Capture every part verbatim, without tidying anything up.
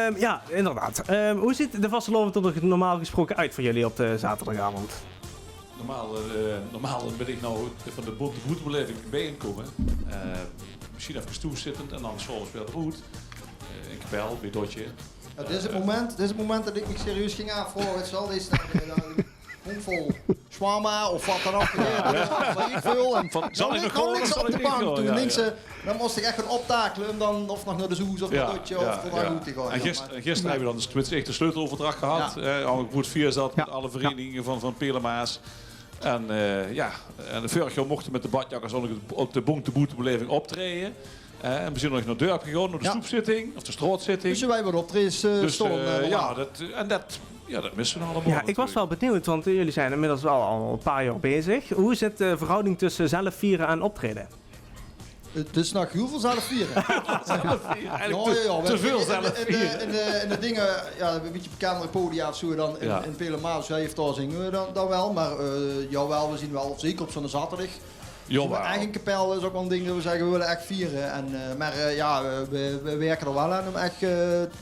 Ehm, ja, inderdaad. Ehm, hoe ziet de vastelaovend er normaal gesproken uit voor jullie op de zaterdagavond? Normaal, eh, normaal bin ich now van de Bonte Boetebeleving bijeingekómme. Eh, mesjien efkes thoes zittend en dan 's aoves weer d'roet. Eh, in kapel, bie Dotje. Ja, dit is het moment, dit is het moment dat ik mich serieus ging aafvraoge: zal deze nou, eh, nou hondvol shawarma of wat dan ook. Ja, ja. Weet ik veel. En dan ligk ze op de bank. Toen links, eh, dan mós ik echt gaon optakele um dan of nog nao de Zoes of nao Dotje of nao Dotje te gaon. En gister, en gister hebbe we dan dus tenminste echt de sleuteloverdracht gehad. Ja. Eh, allemaol good vier zat met alle verenigingen van, van Pele Maas. En, eh, ja, en veurig jaor mochte we met de Badjakkers ook nog op de Bonte Boetebeleving optraeje. Eh, en we zien nog nao 't dörp gegaon, nao de stoepzitting of de straotzitting. Dus wij hebben optredens, eh, dus, staan, eh, ja, dat, en dat, ja, dat missen we allemaal. Ja, ik was wel benieuwd, want, eh, jullie zijn inmiddels wel al een paar jaar bezig. Hoe zit de verhouding tussen zelf vieren en optreden? Het is nog heel veel zelf vieren. Eigenlijk te veel zelf vieren. In de, in de, in de dingen, ja, een beetje bekendere podia of zo, dan in, in Pele Maas, ja, heeft daar zingen we dan, dan wel. Maar, eh, jawel, we zien wel, zeker op zo'n zaterdag, zien we eigen kapel is ook wel een ding dat we zeggen, we willen echt vieren. En, eh, maar, eh, ja, we, we, we werken er wel aan om echt, eh,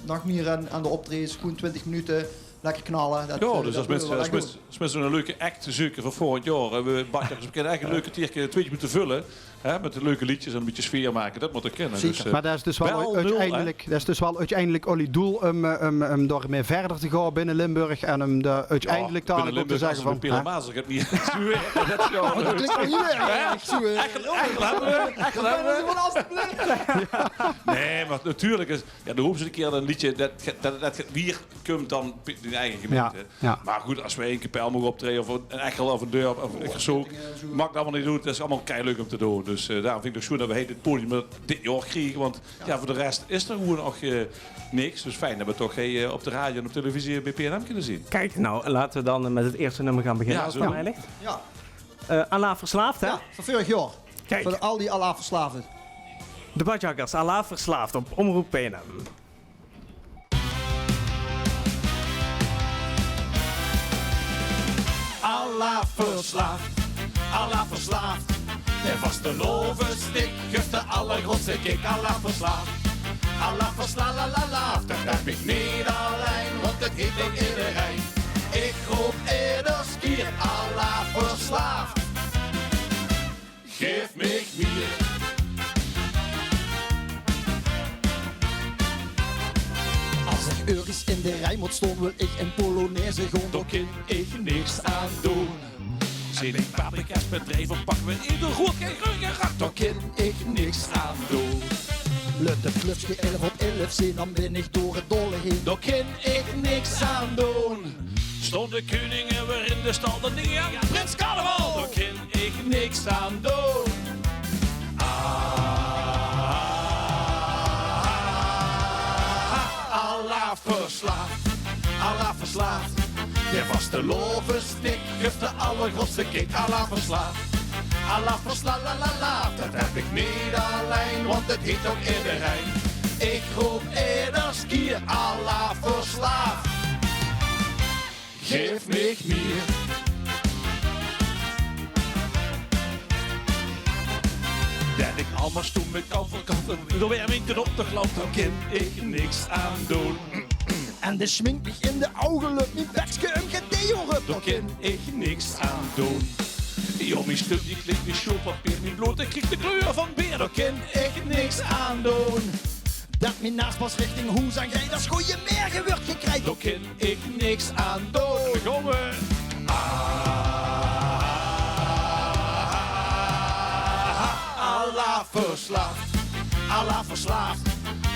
nog meer aan, aan de optredens, gewoon twintig minuten, lekker knallen. Dat, ja, eh, dus dat als mensen, als mensen, als mensen een leuke act zoeken voor volgend jaar, eh, we, Badjakkers, we kunnen echt een leuke tierke, twintig minuten vullen, hè, met de leuke liedjes en een beetje sfeer maken. Dat moet er kunnen. Zeker. Dus, eh, maar dat is dus wel uiteindelijk, dat is dus wel uiteindelijk ollie doel om, eh, om, om daarmee verder te gaan binnen Limburg en om de, uiteindelijk daar ook te zeggen van, hè? Pele Maas, ik heb niet echt zo, hè? Dat is wel leuk. Dat klinkt wel heel erg zo, hè? Echt, echt hebben we, echt hebben we. Nee, maar natuurlijk is, ja, dan hoeven ze een keer een liedje, dat, dat, dat, dat weer kump dan in eigen gemeente. Ja, ja. Maar goed, als wij in kapel mogen optreden, of in Echel of in Dörp, of in Gerso, maakt allemaal niet uit. Dat is allemaal keileuk om te doen. Dus, eh, daarom vind ik het schoon dat we dit podium dit jaar krijgen. Want ja, voor de rest is er gewoon nog, eh, niks. Dus fijn dat we toch, eh, op de radio en op televisie bij P N M kunnen zien. Kijk, nou, laten we dan met het eerste nummer gaan beginnen, als het aan mij ligt. Ja. Eh, Alaaf Verslaafd, hè? Ja, van vorig jaar. Kijk. Van al die Alaaf Verslaafden. De Badjakkers, Alaaf Verslaafd op Omroep P N M. Alaaf verslaafd, alaaf verslaafd. De vastelaovesdik guf de allergrootste kick. Alaaf verslaafd, alaaf versla-, la, la, la. Dat heb ik niet alleen, want het heeft ook iedereen. Ik roep ieders kier: alaaf verslaafd. Geef mich mier. Als ich örges in de rij mót staon, wil ich ein polonaise gaon. Dao kin ich niks aan doon. Zeen ich paprika's bedrieve, pakke we in de rood, geel, greun, geel, rood. Dao kin ich niks aan doon. Laot 't klökske elf op elf zeen, dan bin ich door 't dolle heen. Dao kin ich niks aan doon. Staon de keuninge weer in de stal, dan dink ich aan prins carnaval. Dao kin ich niks aan doon. Ah, alaaf verslaafd, alaaf verslaafd. De vastelaovesdik guf de allergrootste kick. Alaaf verslaafd, alaaf versla-, la, la, la. Dat heb ik niet alleen, want het heeft ook iedereen. Ik roep ieders kier: alaaf verslaafd. Geef mich mier. Det ik allemaol stoem mekaar verkant, door weer winter op de glans, dao kin ik niks aan doen. En de schmink mich in de ouge löp, mien bekske um gedeorup, dao kin ik niks aan doen. Jo, mien stum die klik wie sjoolpapier, mien blote kriegt de kleur van beer, dao kin ik niks aan doen. Det mien naas pas richting hoes aan geit as goeiemorge wuuert gekreid, dao kin ik niks aan doen. Dao gaon we. Ah, alaaf verslaafd, alaaf verslaafd.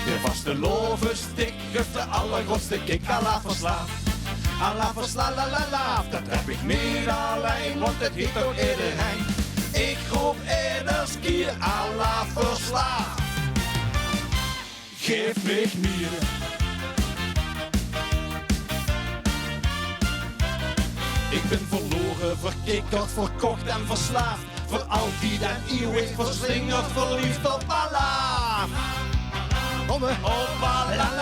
De vastelaovesdik guf de allergrootste kick, alaaf verslaafd. Alaaf versla-, la, la, la, det heb ik niet alleen, want det heeft ook iedereen. Ik roep ieders kier: alaaf verslaafd. Geef mich mier. Ik bin verlore, verkikkerd, verkocht en verslaafd. Veur altied en ieuwig verslingerd, verliefd op alaaf. Kom, hè. Op alaaf.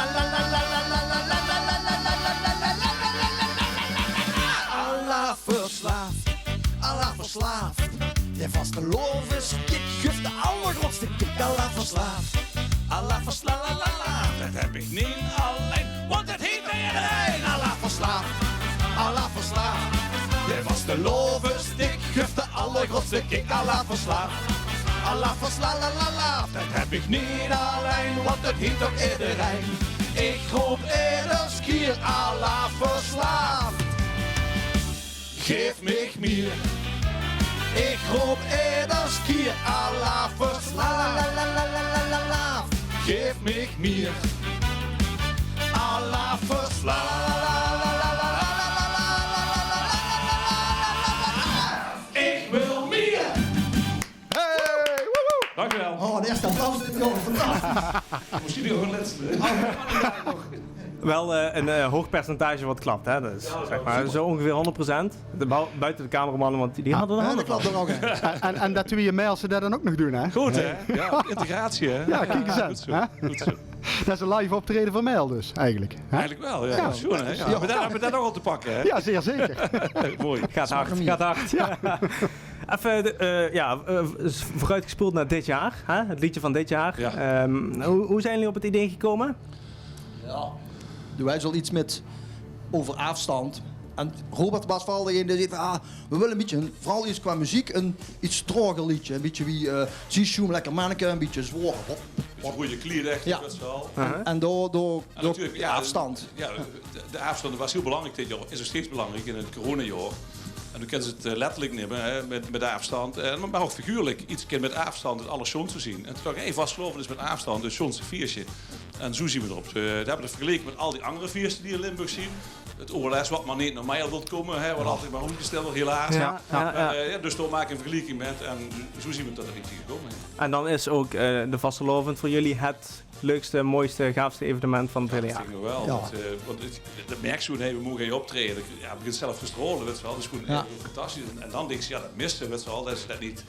Alaaf verslaafd, alaaf verslaafd. De vastelaovesdik guf de allergrootste kick, alaaf verslaafd. Alaaf versla-, la, la, la, det heb ik niet alleen. Want 't heet bie ederein: alaaf verslaaf, alaaf verslaaf. De vastelaovesdik guf de allergrotste kick: alaaf verslaaf, alaaf verslaaf, la la la. Det höb ich neet allein, want 't heet toch ederein. Ich roop eders kier: alaaf verslaaf. Geef mich mier. Ich roop eders kier: alaaf verslaaf, la la la. Geef mich mier. Alaaf verslaaf. Ich wil mier. Hey, woehoe. Dank u wel. Oh, de eerste applaus, dit, joh, fantastisch. Misschien nog een laatste. Wel eh, een eh, hoog percentage wat klapt, hè? Dus, zeg maar, zo ongeveer honderd procent. De bou- buiten de cameramannen, want die hadden de handen vol. En, en, en det doe je Meilt det dan ook nog doen, hè? Goed, hè? Ja, integratie, hè? Ja, kiek ens aan, hè? Good zo. Det is een live optreden van Meilt dus, eigenlijk. Hè? Eigenlijk wel, ja. Ja. Sjoen, hè? Ja. Maar daar hebben we dat ook al te pakken, hè? Ja, zeer zeker. Mooi. Gaat hard, gaat hard. Ja. Even de, eh, ja, eh, vooruitgespoeld naar dit jaar, hè? Het liedje van dit jaar. Ja. Ehm, hoe, hoe zijn jullie op het idee gekomen? Ja. Doe wils al iets mit euver aafstand. En Robert waas veural degene dae zag van: ah, we wille ein bietje, veural iets qua meziek, ein iets traoger leedje. Ein bietje wie eh Zie sjoem lekker menneke, ein bietje zwaor. Hop. Ein gooj kleer, echt, ja. Best wel. En, en door, door, door aafstand. Ja, de, de aafstand waas hiel belangriek dit jaor. Is nog steeds belangriek in 't coronajaor. En doe kins se 't eh, letterlik numme, hè, mit, mit aafstand. Eh, maar, maar ook figuurlijk. Iets kin mit aafstand 't allersjoonste zien. En toen dacht ik: hey, vastelaovend is mit aafstand 't sjoonste fieësje. En zoe zien we d'rop. Eh, we hebbe 't vergeleke mit al die anger fieëste die in Limburg zien. 't O L S wat maar neet nao Meilt wilt komme, hè, wat altied maar oetgesteld weurt, helaas. Ja, ja, ja. Maar eh, ja, dus dao make we 'n vergelieking mit en zoe zien we tot 't liedje gekome, hè. En dan is ook eh, de vastelaovend voor jullie het leukste, mooiste, gaafste evenement van 't hele jaar. Ja, dat vind ik wel. Ja. Want, eh, want het, dat merks se gewoon, hè, we moge hie optraeje. Ja, 't begint zelf te straole, wits se wel. Dat is gewoon echt fantastisch. En, en dan dinks se, ja, dat mis se, wits se wel. Dat is dat neet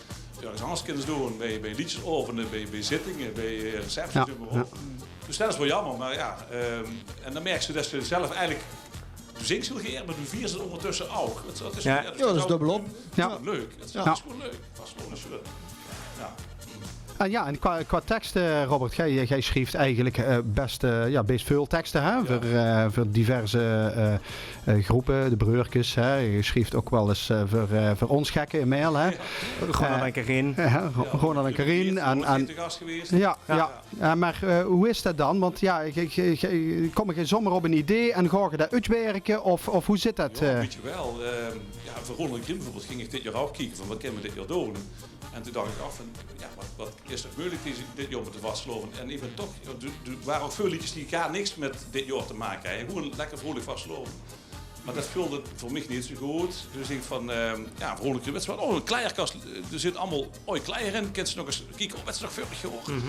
örges angers kins doon, bie, bie liedjesaovende, bie, bie zittinge, bie eh, recepties, noem maar op. Dus dat is wel jammer, maar ja, ehm, en dan merks se dat se zelf eigenlijk, doe zings hiel gaer, maar doe viers 't ondertösse ouch. Dat, dat is, ja, dat is dubbel op. Ja. Leuk. Dat is, dat is gewoon leuk. Dat is gewoon leuk. Ja. En ja, en qua, qua tekste, Robert, gij, gij schrieft eigenlijk eh, best, eh, ja, best veel teksten, hè, voor, eh, voor diverse eh, eh, groepen, de Breurkes, hè. Ge schrieft ook wel eens eh, voor, eh, voor ons gekken in Meilt, hè. Ronald en Karin. Ja, Ronald en Karin. En, en, ja, ja. Ja, maar eh, hoe is dat dan? Want ja, ge, ge, ge, kom ge zomaar op een idee en gaot ge dat uitwerken? Of, of hoe zit dat? Ja, eh? Weet je wel. Ehm, ja, voor Ronald en Karin bijvoorbeeld ging ik dit jaar ook kijken van wat kunnen we dit jaar doen. En toen dacht ik af van, ja, wat, wat is er mogelijk deze, dit jaar met de vastelaovend? En ik ben toch, ja, er, er waren ook veel liedjes die gaar niks met dit jaar te maken hebben. Gewoon lekker vrolijk vastelaovend. Maar dat vulde voor mich neet zo good. Dus ik van, ehm, ja, Veronica, wits se wat, oh, 'n kleierkas. Er zit allemaal ooi kleier in. Kins se nog ens kieke, oh, wits se nog veurig jaor?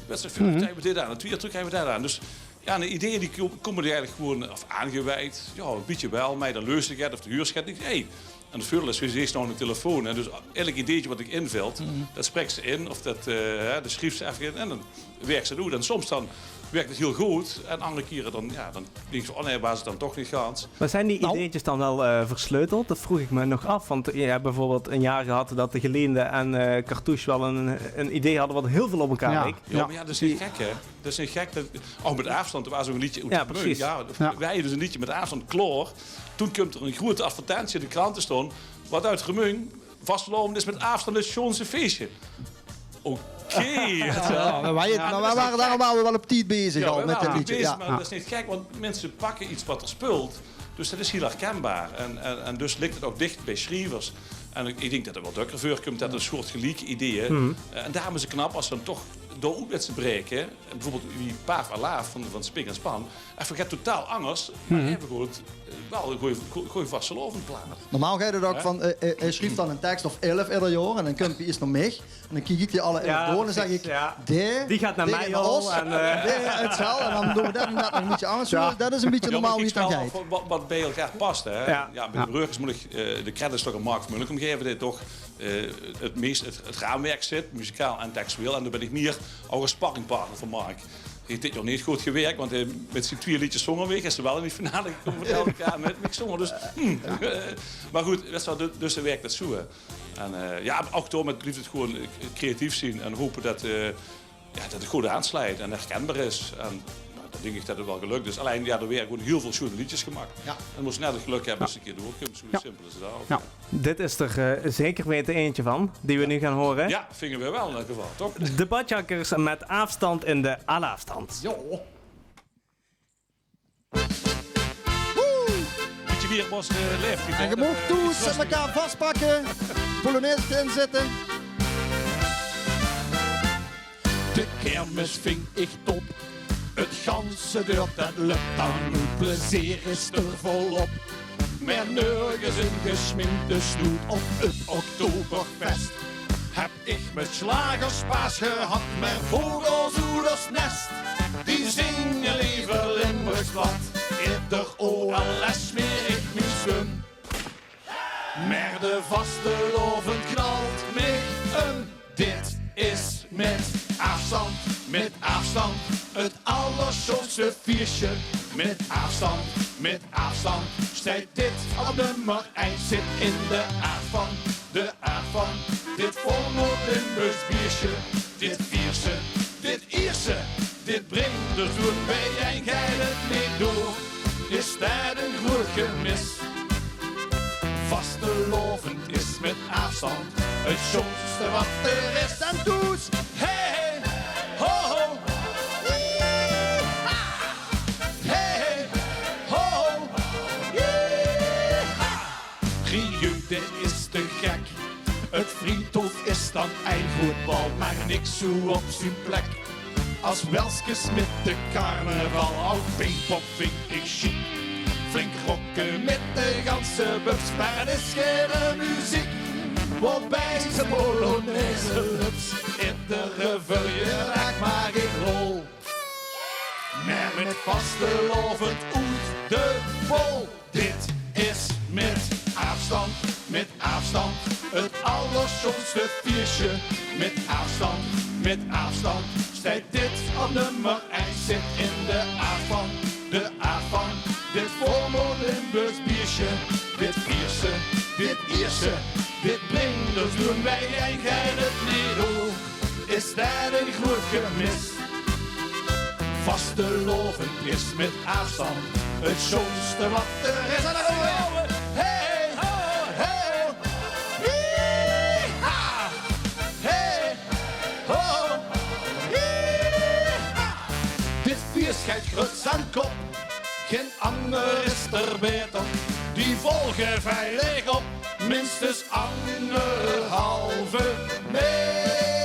Wits se nog veurig jaor hebbe we dit aan. En twee jaor terug hebbe we dat aan. Dus ja, de ideeën die ko- komen die eigenlijk gewoon, of aangeweid. Ja, 'n bietje wel, maar dan leus se 't of de huurs 't. Hey. En 't veurdeel is, ze is nog 'n telefoon. Hè. Dus elk ideetje wat ik inveld, dat spreks se in. Of dat, eh, hè, dat schriefs se effe in. En dan werks se 't oet. En soms dan werkt 't hiel good. En andere kieren dan, ja, dan dinks se, oh nee, waas 't dan toch neet gans. Maar zijn die ideetjes dan wel eh, versleuteld? Dat vroeg ik me nog af. Want je hebt bijvoorbeeld een jaar gehad dat de Geleende en eh Cartouche wel een, een idee hadden wat heel veel op elkaar leek. Ja, maar ja, dat is neet gek, hè? Dat is neet gek. Dat, oh, met aafstand, er waas zo'n liedje. Ja, precies. Ja, wij dus een liedje met aafstand, klaor. Toen kump er een grote advertentie in de kranten stond, wat uit Remunj: vastelaovend is met aafstand 't sjoonste fieësje. Oké. Ja, maar wij, maar wij waren daar allemaal wel op tijd bezig al met het liedje. Ja, maar dat is neet gek, want minse pakke iets wat er speult. Dus dat is hiel herkenbaar. En, en, en dus ligt 't ook dicht bij schrievers. En ik, ik dink dat 't wel dökker veurkump dat 'n soortgelieke ideeën. Eh, en daarom is 't knap as ze dan toch door oet wits te breke. Bijvoorbeeld wie Paaf Alaaf van, van Spik en Span. Effe get totaal angers, maar effe good, eh, wel 'n gooj, gooj, gooj vastelaovendplaat. Normaal geit 't ook van, eh, eh, hij schrieft dan een tekst of elf ieder jaor en dan kump ie eerst nao mich. En dan kiek ik die alle elf door en dan zeg ik, die gaat naar mij al. En, eh, die, hetzelfde. En dan doen we dat en dat nog 'n bietje angers. Ja. Dat is 'n bietje normaal wie 't dan geit. Wat, wat bij elkaar past, hè. Ja, bij de Breurkes moet ik eh, de credits toch aan Mark van Munnikum geven, die toch eh, 't meest 't, 't raamwerk zit, muzikaal en textueel. En daar ben ik meer ouch as sparringpartner van Mark. Haet dit jaor neet good gewerkt, want hae, mit zien twieë liedjes zónger mich is 'r wel in die finale gekómme van L V K mit mich zónger. Dus, hm. Eh, maar good, wits se wel, dus, dus dan werkt 't zoe, hè. En eh, ja, ouch daomit blief 't gewoon eh, creatief zien en hope dat eh, ja, dat 't good aansleit en herkenbaar is. En, nou, dat, dink ich det 't waal gelök is. Allein, jao, d'r waere gewoen hiel väöl sjoen leedjes gemaak. Jao. En mós net 't gelök höbbe es se 'ne kier doorkóms. Zoe simpel is 't ouch. Jao. Dit is d'r, eh, zeker weite eentje van, die we nu gaon hure. Jao, vinge we waal in eder geval, toch? De Badjakkers met Aafstand in de Alaafstand. Jao. Bietje mieër mós, eh, laeftied, hè? En ge moogt thoes mekaar vaspakke, polonaise inzitte. De kermis ving ich top. 't Ganse dörp det löp dan oet, plezeer is d'r volop. Mer nörges in gesminkde stoet op 't Oktoberfest. Höb ich mit sjlagers sjpaas gehad, mer vogels oet ós nest, die zinge leever Limburgs plat. Eder O L S smeer ich mien slum. Mer de vastelaovend knalt mich um. Dit is mit aafstand, mit aafstand 't allersjoonste fieësje. Mit aafstand, mit aafstand steit dit op nummer eins. Zit in de aard van, de aard van dit volmód Limburgs bieësje. Dit vieësje, dit ieësje, dit bringt d'r zoe'n bijein, geit 't neet door, is det ein groeët gemis. Vastelaovend is mit aafstand 't sjoonste wat d'r is. En thoes, hey, ho, ho, yeeha. Hey, ho, ho, yeeha. Riude is te gek. 't Vriethof is dan ein groeët bal, mer niks zoe op zien plek as Welskes mit de carnaval. Ouch Pinkpop ving ich sjiek. Flink rocke mit de ganse bubs, mer 't is gein meziek waobie se polonaise löps. Iedere veurejaordaag maak ich lol. Mer mit vastelaovend oet de bol. Dit is mit aafstand, mit aafstand 't allersjoonste fieësje. Mit aafstand, mit aafstand steit dit op nummer eins. Zit in de aard van, de aard van dit volmód Limburgs bieësje. Dit vieësje, dit ieësje, dit bringt d'r zoe'n bijein, geit 't neet door, is det ein groeët gemis. Vastelaovend is mit aafstand 't sjoonste wat d'r is. En dan gaon we, hey, ho, ho, yeeha. Hey, ho, yeeha. Dit fieës geit gruuts aan kop. Gein anger is d'r baeter. Die volge veilig op minstens angerhalve maeter.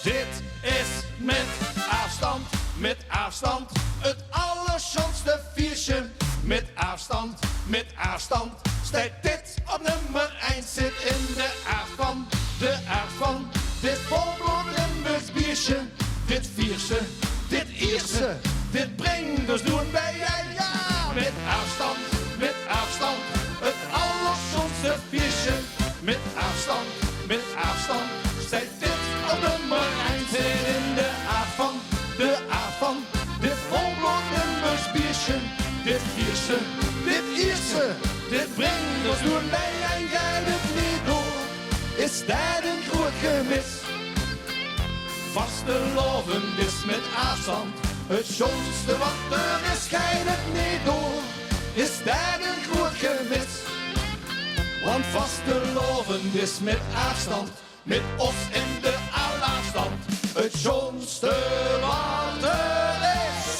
Dit is mit aafstand, mit aafstand 't allersjoonste fieësje. Mit aafstand, mit aafstand steit dit op nummer eins. Zit in de aard van, de aard van dit volblood Limburgs bieësje. Dit vieësje, dit ieësje, dit bringt ós doon bijein. Jao, mit aafstand, mit aafstand 't allersjoonste fieësje. Mit aafstand, mit aafstand steit dit op nummer eins. Zit in de aard van, de aard van dit volblood Limburgs bieësje. Dit vieësje, dit ieësje, dit bringt ós doon bijein. Geit 't neet door, is det ein groeët gemis. Vastelaovend is mit aafstand 't sjoonste wat d'r is. Geit 't neet door, is det ein groeët gemis. Want vastelaovend is mit aafstand, mit ós in de alaafstand, 't sjoonste wat d'r is.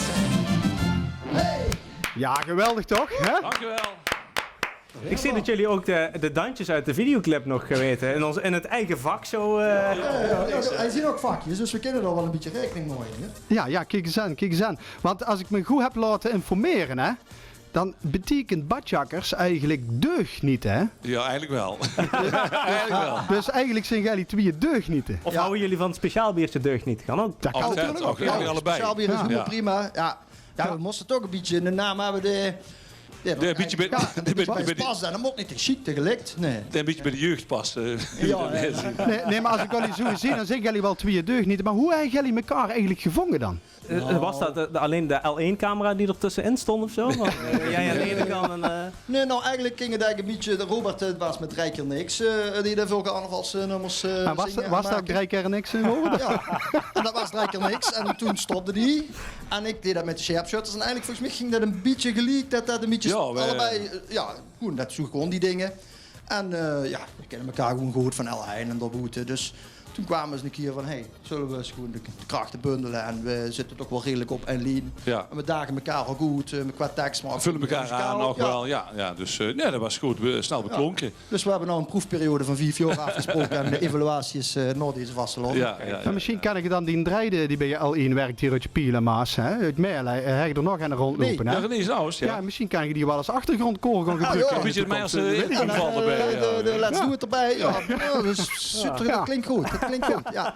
Hey! Jao, geweldig toch? Hè? Dank u wel. Ik zie dat jullie ook de, de dansjes uit de videoclip nog weten. In, ons, in het eigen vak zo. Eh. Jao, jao, jao, hei zien ouch vakjes, dus we kinne dao waal e bietje raekening mei haoje, hè? Jao, jao, kiek ins aan, kiek ins aan. Want as ik me good heb laote informere, hè, dan beteikent badjakkers eigelik deugniete, hè? Jao, eigelik wel. Eigelik wel. Dus eigelik zien geer twieë deugniete. Of houden jullie van speciaal biertje deugniet? Kan ook. Det kan natuurlik ouch. Jao, allebei. Speciaal bier is ouch prima. Jao. Jao, we moste toch e bietje 'ne naam hebbe, de Dee, e bietje bie, dee, e bietje bie de, pas, en dat mót neet te sjiek, te gelikt. Nae. Dee e bietje bie de jeug pas, eh. Jao, jao. Nae, nae, mer es ich uch zoe zeen, dan zeen geer waal twieë deugniete. Mer wie höbbe geer mekaar eigelik gevónje dan? Eh, waas dat de, de, allein de L1-camera die d'r tösse-in stóng of zoe? Van, eh, jao, jao, aan de eine kantj en, eh, Nae, noe, eigelik góng 't eigelik e bietje, de Robert, eh, waas mit Drei Kier Niks, eh, die dao väöl carnavalsnummers, eh, zóng en maakde. Mer waas dat, waas dat ouch Drei Kier Niks, eh, Robert? Jao, en dat waas Drei Kier Niks. En toen stopde die. En ich deeg dat mit de Sjerpsjötters. En eigelik, volges mich, góng dat e bietje geliek, dat dat e bietje allebei, eh, jao, gewoen, dat zoe gewoen die dinger. En, eh, jao, veer kinne mekaar gewoen good van L1 en dao boete. Dus toen kwame ze 'ne kier van: hey, zölle v'r ins gewoen de, de krachte bundele? En veer zitte toch waal redelik op ein lien. Jao. En veer dage mekaar ouch good, eh, qua teks, mer ouch muzikaal. Völle mekaar aan nog waal, jao, jao. Dus, eh, jao, dat waas good, eh, snel beklónke. Dus veer höbbe noe ein proefperiode van vief jaor aafgesproke en de evaluatie is, eh, nao deze vastelaovend. Jao, jao, jao. Mer mesjien kan ich dan dien dreide, die bie L1 wirk, hie oet Sjpiel aan de Maas, hè, oet Maele, eh, höbs se d'r nog eine róndjloupe, hè? Jao, René Saus, jao. Jao, mesjien kan ich die waal es achtergróndjkoor gaon gebruke. Ah, jao. E bietje de Maas, eh, invalde bie, jao. De, de Let's Do It d'rbie. Jao. Jao, dat is super, dat klink good, dat klink good, jao.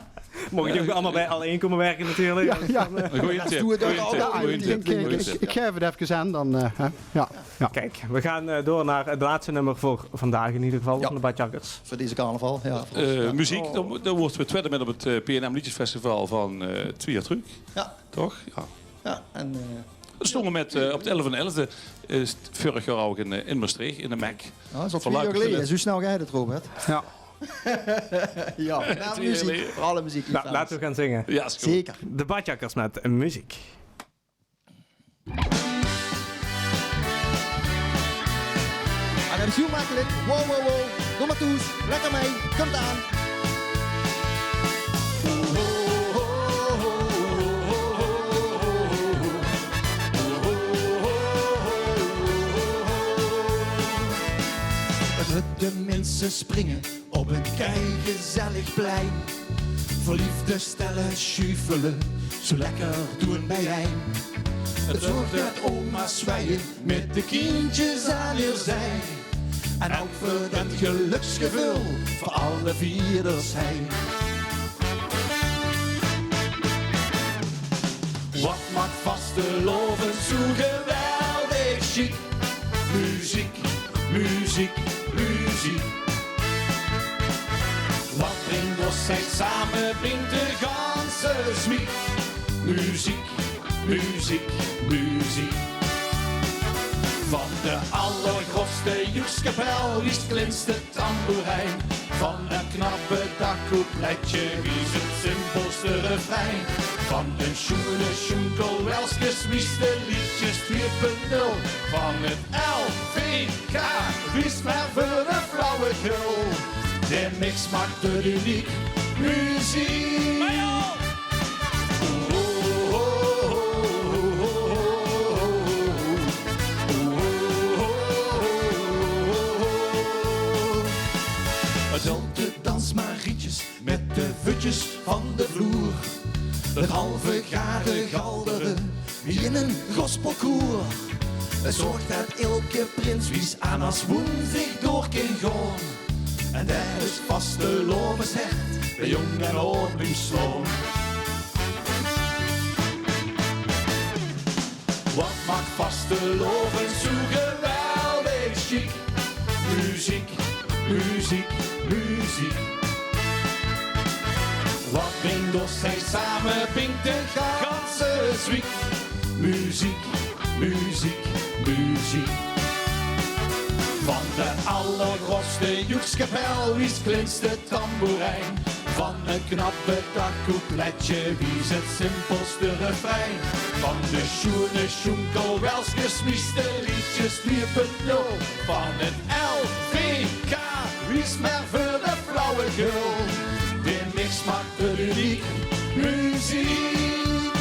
Moge die ouch allemaol bie L1 kómme wirke natuurlik. Jao, jao. Ein gooje tip. Jao, ich, ich, ich gaef 't efkes aan, dan, eh, hè. Jao, jao. Kiek, veer gaon, eh, door nao 't lètste nummer veur vandaag in eder geval, van de Badjakkers. Veur deze carnaval, jao. Eh, meziek, dao, dao waore v'r twiede mit op 't, eh, P N M Leedjesfestival van, eh, twieë jaor trök. Jao. Toch? Jao. Jao, en, eh, veer stónge mit, eh, op d'n elfde elfde, eh, vörig jaor ouch in, eh, in Mestreech, in de Mac. Jao, dat is al twieë jaor geleje. Zoe snel geit 't, Robert. Jao. Jao, twieë jaor geleje. Veur alle meziek. Noe, laote v'r gaon zinge. Jao, is good. Zeker. De Badjakkers mit meziek. En dat is hiel mekkelik. Wow, wow, wow. Kóm mer toes. Lekker mei. Kump aan. De minse springe op ein kei gezellig plein. Verleefde stelle sjuffele zoe lekker doon biejein. 't Zörg dat oma's zwaaie mit de kindjes aan häör zij. En ouch veur dat geluksgeveul veur alle vierders hei. Wat maak vastelaovend zoe geweldig sjiek? Meziek, meziek, meziek. Wat bringk ós hei same, bringk de ganse zwiek. Meziek, meziek, meziek. Van de allergrofste joekskapel wies 't klinste tamboerijn. Van e knap bedakt coupletje wies 't simpelste refrein. Van e sjoene sjoenkelwelskes wies de leedjes twieë punt nul. Van 't L V K wies mer veur de flauwekul. De mix maak 't uniek. Meziek. Dónt de dansmarietjes mit de vutjes van de vloer. 't Halve gare galdere wie in e gospelkoer. 't Zörg dat elke prins wies aan as woen zich door kin gaon. En dao is vastelaoveshert bie jóng en aod bie slaon. Wat maak vastelaovend zoe geweldig sjiek? Meziek, meziek, meziek. Wat bringk ós hei same, bringk de ganse zwiek. Meziek, meziek, meziek. Van de allergrofste joekskapel wies 't klinste tamboerijn. Van e knap bedakt coupletje wies 't simpelste refrein. Van de sjoene sjoenkelwelskes wies de leedjes twieë punt nul. Van 't L V K wies mer veur de flauwekul. De mix maak 't uniek. Meziek.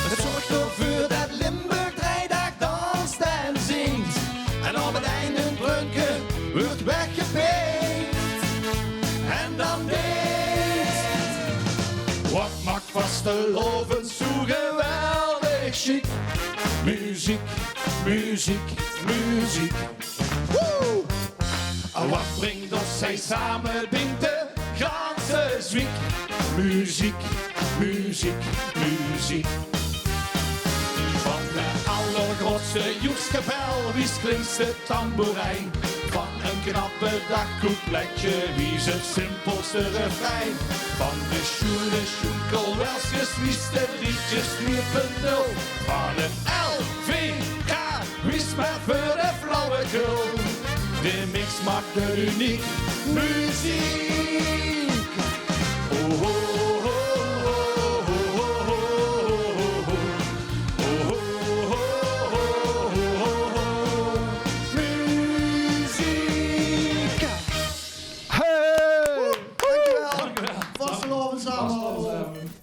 't Zörg d'rveur dat Limburg drei daag danst en zingk. En op 't einde drunke wuuert weggepink. En dan dit. Wat maak vastelaovend zoe geweldig sjiek? Meziek, meziek, meziek. Woe! Wat bringk ós hei same, bringk de ganse zwiek. Meziek, meziek, meziek. Van de allergrofste De joekskapel, wies klinks de tamboerijn? Van ein knappe dagcoupletje, wies het simpelste refrein? Van de sjoene sjoenkelwelskes, wies de rietjes nuul punt nul? Van het L V K, wies maar veur de flauwekul. De mix maakt de uniek muziek. Ho, ho, ho, ho. Muziek. Hey! Dankjewel. Vastelaovend same.